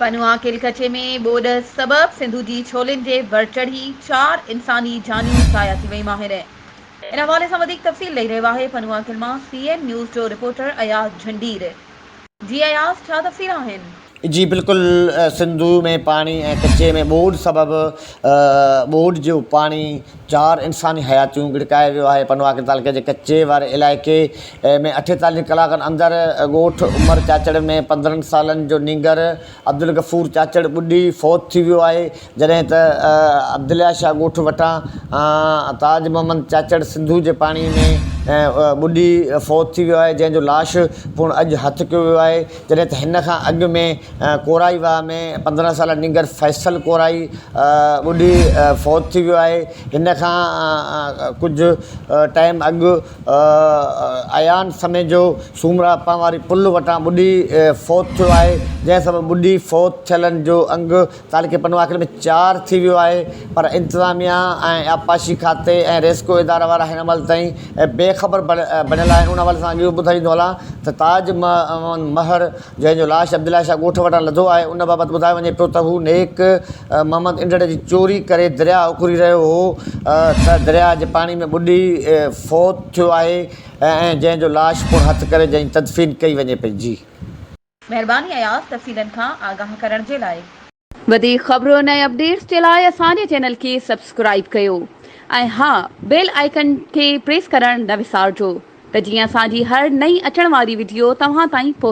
پنوهان ڪلڪچي ۾ ٻوڏ سبب سنڌو جي ڇولين جي ور چڙهي چار انساني جانيون ضايع ٿي ويون آهن. ان حوالي سان وڌيڪ تفصيل ڏئي رهيو آهي پنوهان ڪل مان سي اين نيوز جو رپورٽر اياز جهنڊير. جي اياز ڇا تفصيل آهن؟ جي بلڪل سنڌو ۾ پاڻي ۽ ڪچي ۾ ٻوڏ سبب ٻوڏ جو پاڻي چار انساني حياتيون ڳڙڪائي ويو آهي پنوهاڪل تعلقي جي ڪچي واري علائقي ۾ 48 ڪلاڪن اندر ڳوٺ عمر چاچڙ ۾ 15 سالن جو نينگر عبدالغفور چاچڙ ٻڏي فوت ٿي ويو آهي جڏهن ته عبدالله شاهه ڳوٺ وٽان تاج محمد چاچڙ سنڌو جي پاڻي ۾ ٻڏي فوت ٿي ويو آهي جنهن جو لاش پڻ اڄ هٿ ڪيو ويو آهي جڏهن ته هن کان اڳ ۾ ڪورائي واهه ۾ 15 سالا نينگر فيصل ڪورائي ٻڏي فوت ٿي ويو آهي هن کان ڪجهه ٽائيم اڳ ايان سميجو سومرا پنهواري پل وٽان ٻڏي فوت ٿيو آهي، جنهن سبب ٻڏي فوت ٿيلن جو انگ تعلقي پنوعاقل ۾ چار ٿي ويو آهي پر انتظاميا ۽ آبپاشي کاتي ۽ ريسڪيو ادارا وارا هن مهل تائين بي خبر بڻيل آهن. ان حوالي سان اهو ٻڌائيندو هلان ته تاج محمد مهر جنهن جو لاش عبدالله شاهه ڳوٺ وٽان لڌو آهي، ان بابت ٻڌايو وڃي پيو ته هو نيڪ محمد انڍڙ جي چوري ڪري درياهه اڪري رهيو هو ته درياهه جي پاڻي ۾ ٻڏي فوت ٿيو آهي ۽ جنهن جو لاش پڻ هٿ ڪري جنهن جي تدفين ڪئي وڃي پئي. جي. مهرباني اياز تفصيلن کان آگاهه ڪرڻ جي لاء. وڌيڪ خبرن ۽ اپڊيٽس جي لاء اسان جي چينل کي سبسڪرائيب ڪيو ۽ ها بيل آئيڪن کي پريس ڪرڻ نه وسارجو ته جيئن اسان جي هر نئين اچڻ واري وڊيو توهان تائين پهچي.